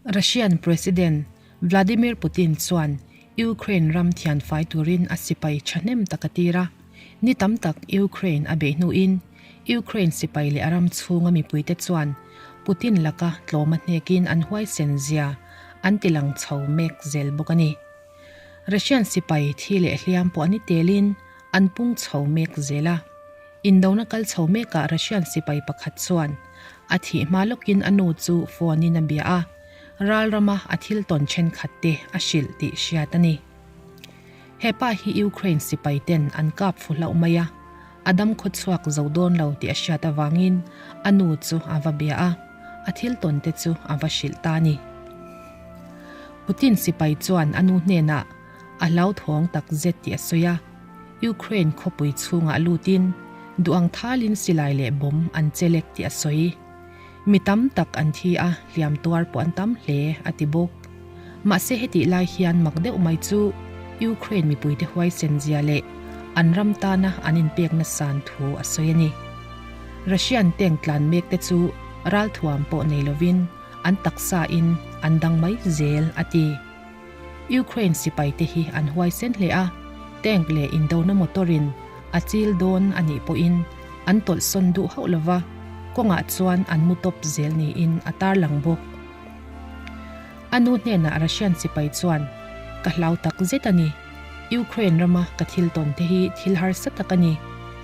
Russian President Vladimir Putin chuan Ukraine ram thianfai turin a sipai thahnem tak a tir a. Ni tam tak Ukraine a beih hnuin Ukraine sipai leh a ram chhunga mipuite chuan Putin laka tlawm a hnekin an huaisen zia an ti lang chho mek zel bawk a ni. Russian sipai thi leh hliam pawh ni telin an pung chho mek zel a. Indona kal chho mekah Russian sipai pakhat chuan a thih hma lawkin a nu chu phone in a bia a, ral rama a thil tawn thenkhat te a hrilh tih hriat a ni. He pa hi Ukraine sipai ten an kap fu hlauh mai a, a dam khaw chhuak zo dawn lo tih a hriat avangin a nu chu a va bia a, a thil tawn te chu a va hrilh ta a ni. Putin sipai chuan a nu hnenah a hlauthawng tak zet tih a sawi a, Ukraine khawpui chhungah lutin duh ang thalin silai leh bomb an chelek tih a sawi. Mi tam tak an thi a, hliam tuar pawh an tam hle, a ti bawk. Mahse hetih lai hian mak deuh mai chu Ukraine mipuite huaisen zia leh an ram tana an inpekna san thu a sawi a ni. Russian tank tlan mek te chu ralthuam pawh nei lovin an taksa in an dang mai zel, a ti. Ukraine sipai te hi an huaisen hle a, tank leh indona motor in a chil dawn a nih pawhin an tawlhsawn duh hauh lova, kawngah chuan an mu tawp zel niin a tarlang bawk. A nu hnenah Russian sipai chuan, Ka hlau tak zet a ni. Ukraine rama ka thil tawn te hi thil harsa tak a ni.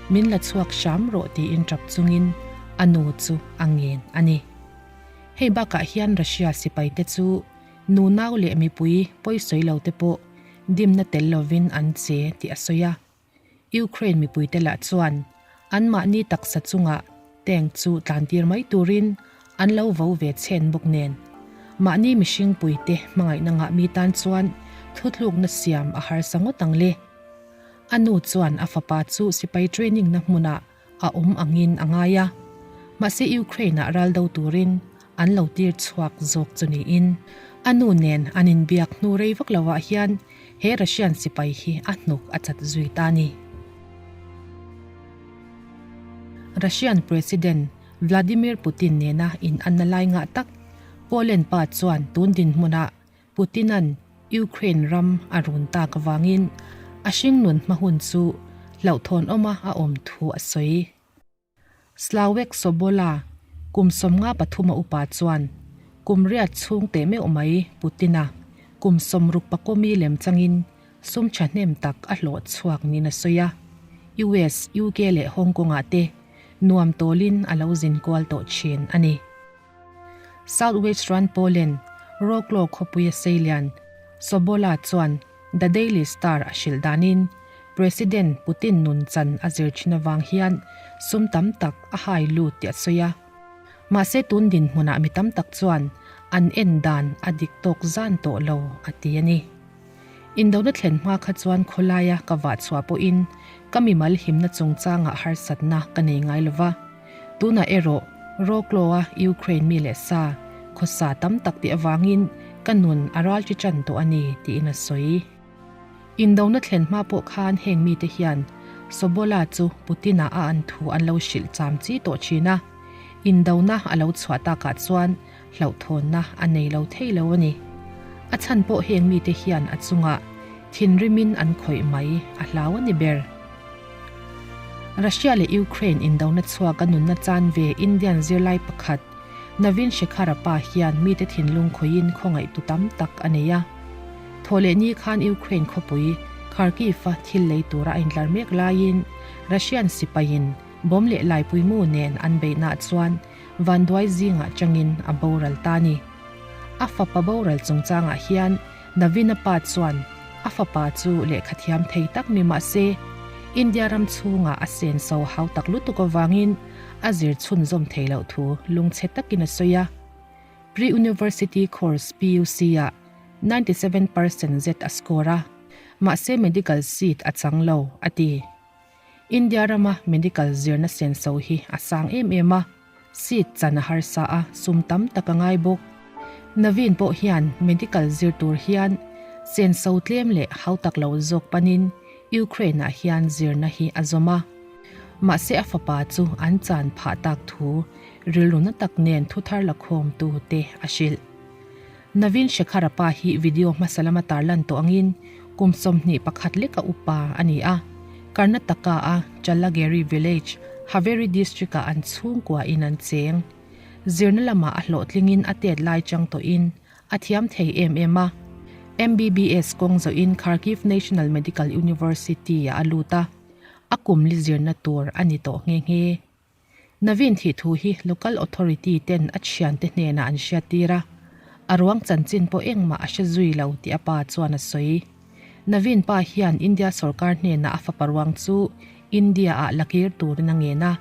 Min la chhuak hram rawh tiin tap chungin a nu chu a ngen a ni. Hei bakah hian Russia sipai te chu Nu nau leh mipui pawisawi lo te pawh dimna tel lovin an che tih a sawi a. Ukraine mipuite lah chuan anmahni taksa chungah tank chu tlantir mai turin an lo vo ve chhen bawk nen. Mahni mihring puite hmangaihna ngah mi tan chuan thutlukna siam a harsa ngawt ang le. A nu chuan a fapa chu sipai training na hmunah a awm angin a ngai a, mahse Ukraine-ah ral do turin an lo tir chhuak zawk chu niin a nu nen an inbiak hnu rei vak lovah hian he Russian sipai hi a hnuk a chat zui ta a ni. Russian President Vladimir Putin nena inanna lai ngah tak Poland pa chuan tun dinhmunah Putin-a'n Ukraine ram a run tak avangin a hringnun hma hun chu hlauhthawn awma a awm thu a sawi. Slawek Sobola, kum 53 a upa chuan kum riat chhung teh meuh mai Putin-a kum 60 pakawmi lem changin sum thahnem tak a hlawh chhuak niin a sawi a. US, UK leh Hong Kong-ah te nuam tawlin a lo zin kual tawh thin a ni. South West Run Poland, Wroclaw khawpuia seilian Sobola chuan The Daily Star a hrilh danin President Putin nun chan a zir thin avang hian sum tam tak a hai lut tih a sawi a. Mahse tun dinhmunah mi tam tak chuan an en dan a dik tawk zan tawh lo a ti a ni. Indona thlen hma kha chuan khawlaia ka vah chhuah pawhin ka mimal himna chungchangah harsatna ka nei ngai lova. Tunah erawh Wroclaw-a Ukraine mi leh sa khawsa tam tak tih avangin ka nun a ral chi chan tawh a ni tiin a sawi. Indona thlen hma pawh khan heng mite hian Sobola chu Putin-a a an thu an lo hrilh cham chi tawh thin a, indona a lo chhuah takah chuan hlauhthawnna a nei lo thei lo a ni. A chhan pawh heng mite hian a chungah thinrimin an khawih mai a hlau a ni ber. Russia leh Ukraine indona chhuak a nunna chan ve Indian zirlai pakhat Naveen Shekharappa hian mite thinlung khawihin khawngaihtu tam tak a nei a. Thawhlehni khan Ukraine khawpui Kharkiv-a thil lei tura a intlar mek laiin Russian sipaiin bomb leh laipuimu nen an beihnaah chuan Vanduai zingah changin a boral ta a ni. A fapa boral chungchangah hian Navina pa chuan a fapa chu lehkha thiam thei tak ni mah se, India ram chhungah a senso hau tak lutuk avangin a zir chhunzawm thei loh thu lungchhe takin a sawi a. Pre-University Course, PUC, ah 97 percent zet a score a, mahse medical seat a chang lo, a ti. India rama medical zirna senso hi a sang em em a, seat chan a harsa a, sum tam tak a ngai bawk. Naveen pawh hian medical zir tur hian senso tlem leh hautak lo zawk panin Ukraine-ah hian zirna hi a zawm a. Mahse a fapa chu an chan phah tak thu rilru na tak nen thuthar lakhawmtu te a hrilh. Naveen Shekhar-a pa hi video hmasa lama tarlan tawh angin kum 21 leka upa a ni a, Karnataka-a Challageri village, Haveri district-ah an chhungkua in an cheng. Zirna lamah a hlawhtlingin a tet lai chang tawhin a thiam thei em em a. MBBS kawng zawhin Kharkiv National Medical University-ah a lut a, a kum li zirna tur a ni tawh nghe nghe. Naveen thih thu hi local authority ten a thiante hnenah an hriattir a, a ruang chanchin pawh engmah a hre zui lo tih a pa chuan a sawi. Naveen pa hian India sorkar hnenah a fapa ruang chu India-ah la kir turin a ngen a.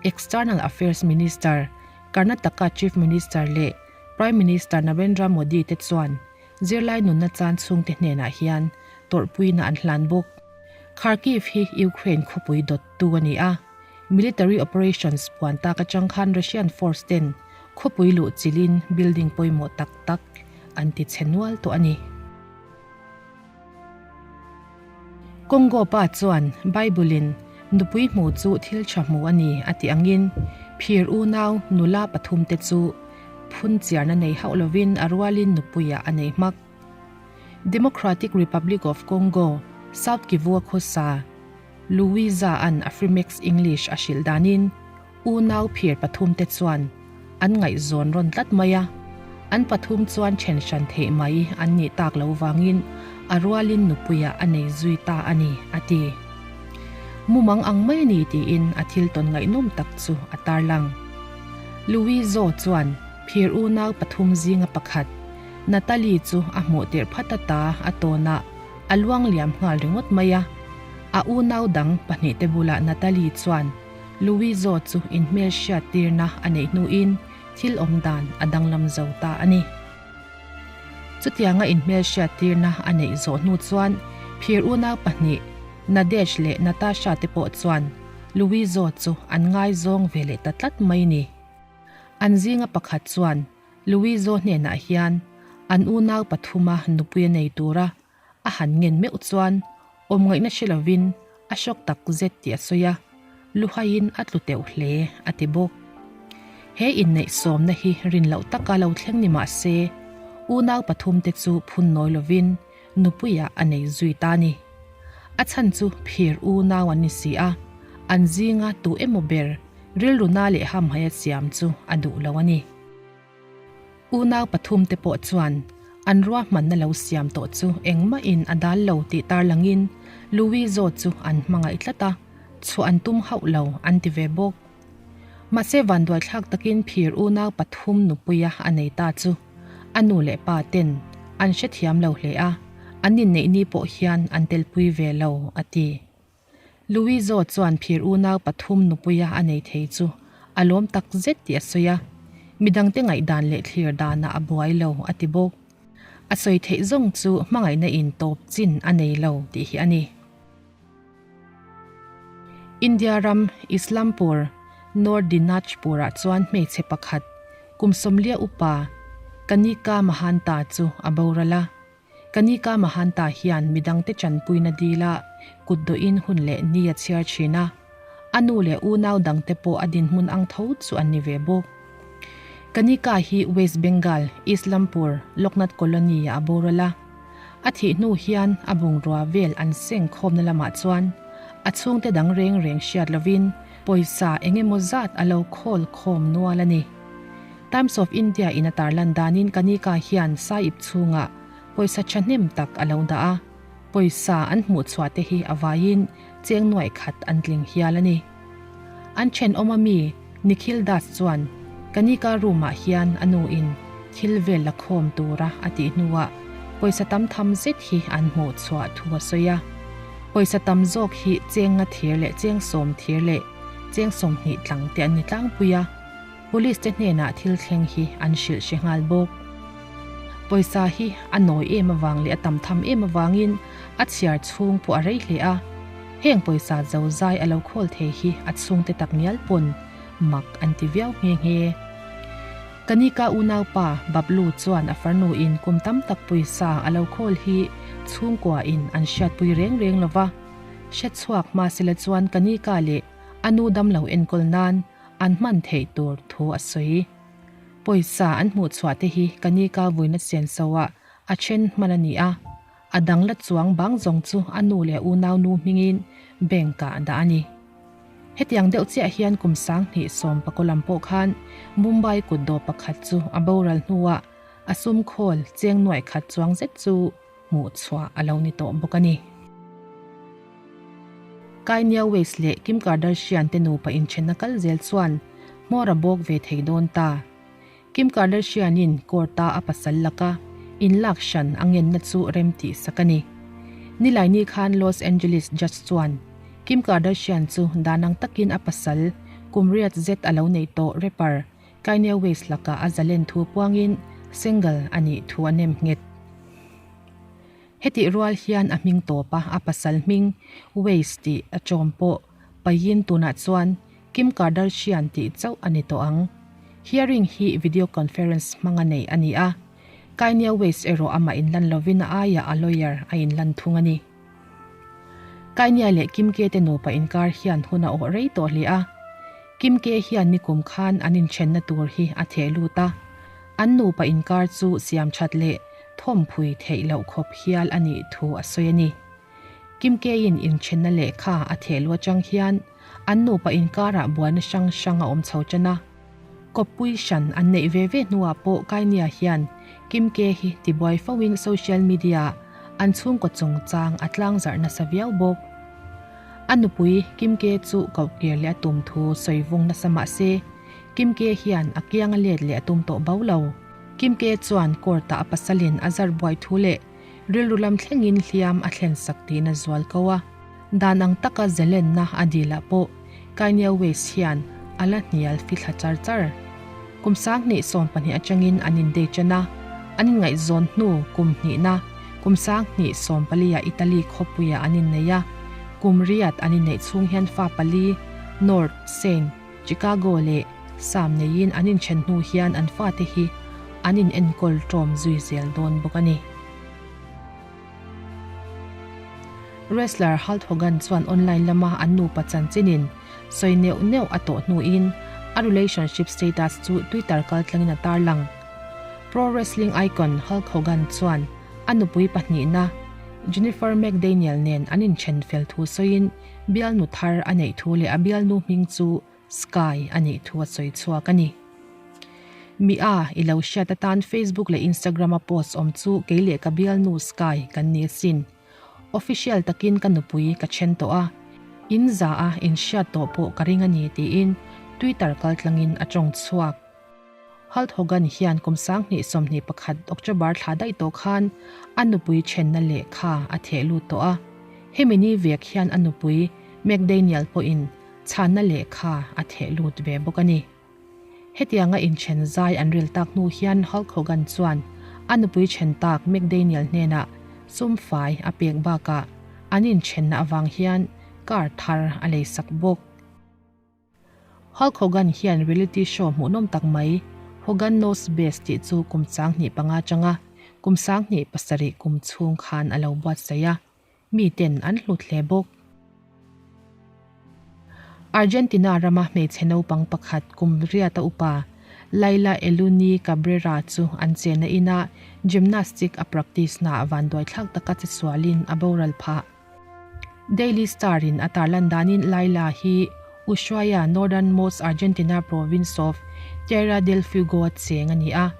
External Affairs Minister, Karnataka Chief Minister leh Prime Minister Narendra Modi te chuan zirlai nunna chan chhungte hnenah hian tawrhpuina an hlan bawk. Kharkiv hi Ukraine khawpui dawttu a ni a. Military operations puan tak atang khan Russian force ten khawpui luh chilhin building pawimawh tak tak an ti chhe nual tawh a ni. Congo pa chuan Bible in nupui hmu chu thil tha hmu a ni a tih angin phir unau nula pathum te chu phun chiarna nei hauh lovin a rualin nupuiah a nei hmak. Democratic Republic of Congo, South Kivu-a khawsa Louisa-a'n Afrimex English a hrilh danin, unau phir pathumte chuan an ngaihzawn rawn tlat mai a, an pathum chuan then hran theih mai an nih tak lo vangin a rualin nupuiah a nei zui ta a ni, a ti. Mumang ang mai a ni tiin a thil tawn ngaihnawm tak chu a tarlang. Louiso chuan phir unau pathum zinga pakhat, Natalie chu a hmuh tirh phat ata a tawnah a luang liam nghal ringawt mai a. A unau dang pahnihte bulah Natalie chuan Louiso chu inhmelhriat tirna a neih hnuin thil awm dan a danglam zo ta a ni. Chutianga inhmelhriat tirna a neih zawh hnu chuan phir unau pahnih Nadesh leh Natasha te pawh chuan Louiso chu an ngaizawng ve leh ta tlat mai ni. An zinga pakhat chuan Louiso hnenah hian an unau pathuma nupui a nei tura a han ngen meuh chuan awm ngaihna hre lovin a hrawk tak zet tih a sawi a, luhaiin a tlu teuh hle a ti bawk. He inneih sawmna hi rin loh taka lo thleng ni mah se, unau pathumte chu phun nawi lovin nupuiah a nei zui ta ni. A chhan chu phir unau an ni si a, an zinga tu emaw ber rilru na leh hamhaia siam chu a duh lo a ni. Unau pathumte pawh chuan an ruahmanna lo siam tawh chu engmahin a dal lo tih tarlangin Louizo chu an hmangaih tlat a, chhuah an tum hauh lo an ti ve bawk. Mahse vanduaithlak takin phir unau pathum nupuia a nei ta chu a nu leh pa ten an hrethiam lo hle a, an inneih ni pawh hian an telpui ve lo a ti. Louiso chuan phir unau pathum nupuia a nei thei chu a lawm tak zet tih a sawi a, midangte ngaihdan leh thlir danah a buai lo a ti bawk. A sawi theih zawng chu hmangaihna in tawp chin a nei lo tih hi a ni. India ram Islampur, North Dinajpur-ah chuan hmeichhe pakhat kum sawmlia upa Kanika Mahanta chu a boral a. Kanika Mahanta hian midangte chanpuina dila kut dawhin hun leh ni a chhiar thin a, a nu leh unau dangte pawh a dinhmun ang tho chu an ni ve bawk. Kanika hi West Bengal, Islampur, Loknath Colony-ah a boral a. A thih hnu hian a bungrua vel an seng khawmna lamah chuan a chhungte dang reng reng hriat lovin pawisa eng emaw zat a lo khawl khawm nual a ni. Times of India in a tarlan danin Kanika hian Saip chhungah pawisa thahnem tak a lo dah a, pawisa an hmuhchhuah te hi a vaiin cheng nuaih khat an tling hial a ni. An thenawm a mi Nikhil Das chuan Kanika room ah hian a nu in thil vel la khawm tura a tih hnuah pawisa tam tham zet hi an hmuhchhuah thu a sawi a. Pawisa tam zawk hi cheng nga thir leh cheng sawm thir leh cheng 20 tlang te an ni tlangpui a. Police te hnenah thil thleng hi an hrilh hre nghal bawk. Pawisa hi a nawi em avang leh a tam tham em avangin a chhiar chhung pawh a rei hle a, heng pawisa zo zai a lo khawl thei hi a chhungte tak ngial pawn mak an ti viau nghe nghe. Kanika unaupa Bablu chuan a farnu in kum tam tak pawisa a lo khawl hi chhungkua in an hriatpui reng reng lova, hre chhuak hma sela chuan Kanika leh a nu damlo enkawl nan An hman theih tur thu a sawi. Pawisa an hmuh chhuah te hi Kanika vuina senso ah a then hman a ni a, a dang la chuang bang zawng chu a nu leh unau nu hmingin bank ah dah a ni. Hetiang deuh chiah hian kum 2010 lam pawh khan Mumbai kutdawh pakhat chu a boral hnuah a sum khawl cheng nuaih khat chuang zet chu hmuh chhuah a lo ni tawh bawk a ni. Kanye West leh Kim Kardashian te nupa inthenna kal zel chuan hmawr a bawk ve thei dawn ta. Kim Kardashian-in court-a a pasal laka inlak hran a ngenna chu rem tih sak a ni. Nilaini khan Los Angeles judge chuan Kim Kardashian chu dan ang takin a pasal kum riat zet a lo nei tawh rapper Kanye West lakah a zalen thu puangin single a nih thu a nem nghet. Hetih rual hian a hming tawp a, a pasal hming West tih a chawm pawh paihin tunah chuan Kim Kardashian tih chauh a ni tawh ang. Hearing hi video conference hmanga neih a ni a, Kanye West erawh amah inlan lovin a aiah a lawyer a inlan thung a ni. Kanye leh Kim K te nupa inkar hian hun a awh rei tawh hle a, Kim K hian nikum khan an inthenna tur hi a theh lut a, an nupa inkar chu siamthat leh thawmphui theih loh khawp hial a nih thu a sawi a ni. Kim K-in inthenna lehkha a theh lu atang hian an nupa inkarah buaina hrang hrang a awm chho tan a. Kawppui hran an neih ve ve hnuah pawh Kanye hian Kim K hi tibuai foin social media-ah an chhungkaw chungchang a tlangzarh nasa viau bawk. A nupui Kim K chu kohkir leh a tum thu sawi vung nasa mah se, Kim K hian a kiang a let leh a tum tawh bo lo. Kim K chuan court-ah a pasalin a zar buai thu leh Rilru lam thlengin hliam a thlen sak tiin a zual ko a, dan ang taka zelenna a dilah pawh Kanye West hian a la hnial fithla char char. Kum 2012 atangin an indate tan a, an inngaihzawn hnu kum hnihna kum 2014 ah Italy khawpuiah an innei a, kum riat an inneih chhung hian fa pali, North, Saint, Chicago leh Sam neiin an inthen hnu hian an fate hi an in enkawl ṭawm zui zel dawn bawk a ni. Wrestler Hulk Hogan chuan online lama an nupa chanchinin sawi neuh neuh a tawh hnuin a relationship status chu Twitter kaltlangin a tarlang. Pro wrestling icon Hulk Hogan chuan a nupui pahnihna Jennifer McDaniel nen an inthen fel thu sawiin Bialnu thar a neih thu leh a bialnu hming chu Sky a nih thu a sawi chhuak a ni. Mi a, i lo hriat atan Facebook leh Instagram a post awm chu kei leh ka bialnu Sky kan ni asin. Official takin ka nupui ka then tawh a, in za a in hriat tawh pawh ka ring a ni tiin Twitter kaltlangin a tawng chhuak. Hulk Hogan hian kum 2021 October thla daih tawh khan a nupui thenna lehkha a theh lut tawh a. Hemi ni vek hian a nupui McDaniel pawhin chhanna lehkha a theh lut ve bawk a ni. Hetianga inthen zai an ril tak hnu hian Hulk Hogan chuan a nupui then tak McDaniel hnenah sum fai a pek bakah an inthenna avang hian car thar a leisak bawk. Hulk Hogan hian reality show hmuhnawm tak mai Hogan Knows Best tih chu kum 2005 atanga kum 2007 kum chhung khan a lo buatsaih a, miten an hlut hle bawk. Argentina rama hmeichhe naupang pakhat kum riata upa Layla Eluni Cabrera chu an chenna inah gymnastic a practice naah vanduaithlak taka che sualin a boral phah. Daily Star in a tarlan danin Laila hi Ushuaia, northernmost Argentina province of Tierra del Fuego a cheng a ni a.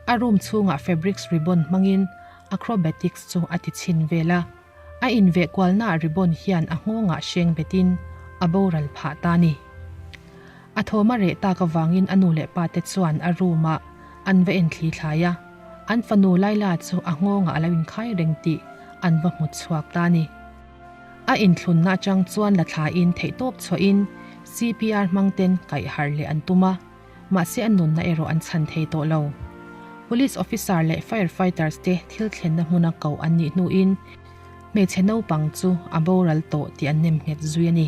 A room chhungah fabrics ribbon hmangin acrobatics chu a ti chhin vel a. A inveh kualnaah ribbon hian a nghawngah hreng betin a boral phah ta a ni. A thawm a reh tak avangin a nu leh pa te chuan a room ah an va enthli thlai a, an fanu Laila chu a nghawngah a lo inkhai reng tih an va hmu chhuak ta a ni. A inthlunna atang chuan la thlain theihtawp chhuahin CPR hmang ten kaih harh leh an tum a, mahse a nunna erawh an chhan thei tawh lo. Police officer leh firefighters te thil thlenna hmuna koh an nih hnuin Hmeichhe naupang chu a boral tawh tih an nem nghet zui a ni.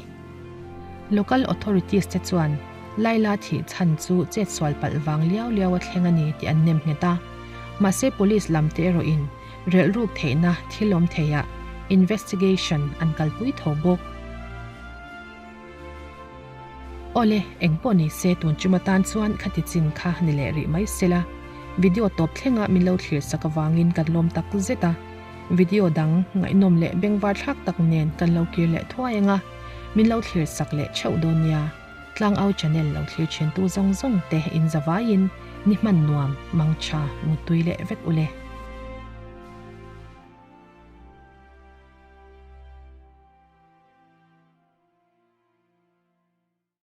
Local authorities te chuan Laila thih chhan chu chetsual palh vang liau liau a thleng a ni tih an nem nghet a. Mahse police lam te erawhin relh ruk theihna thil awm theiah investigation an kalpui tho bawk. Awle, engpawh ni se tun tum atan chuan khati chin kha ni leh rih mai sela, video tawp thlenga min lo thlir sak avangin kan lawm tak zet a. Video dang ngaihnawm leh bengvar thlak tak nen kan lo kir leh thuai anga, min lo thlir sak leh theuh dawn nia. Tlangau channel lo thlir thintu zawng zawng te in zavaiin ni hman nuam, mangtha, muttui leh vek ule.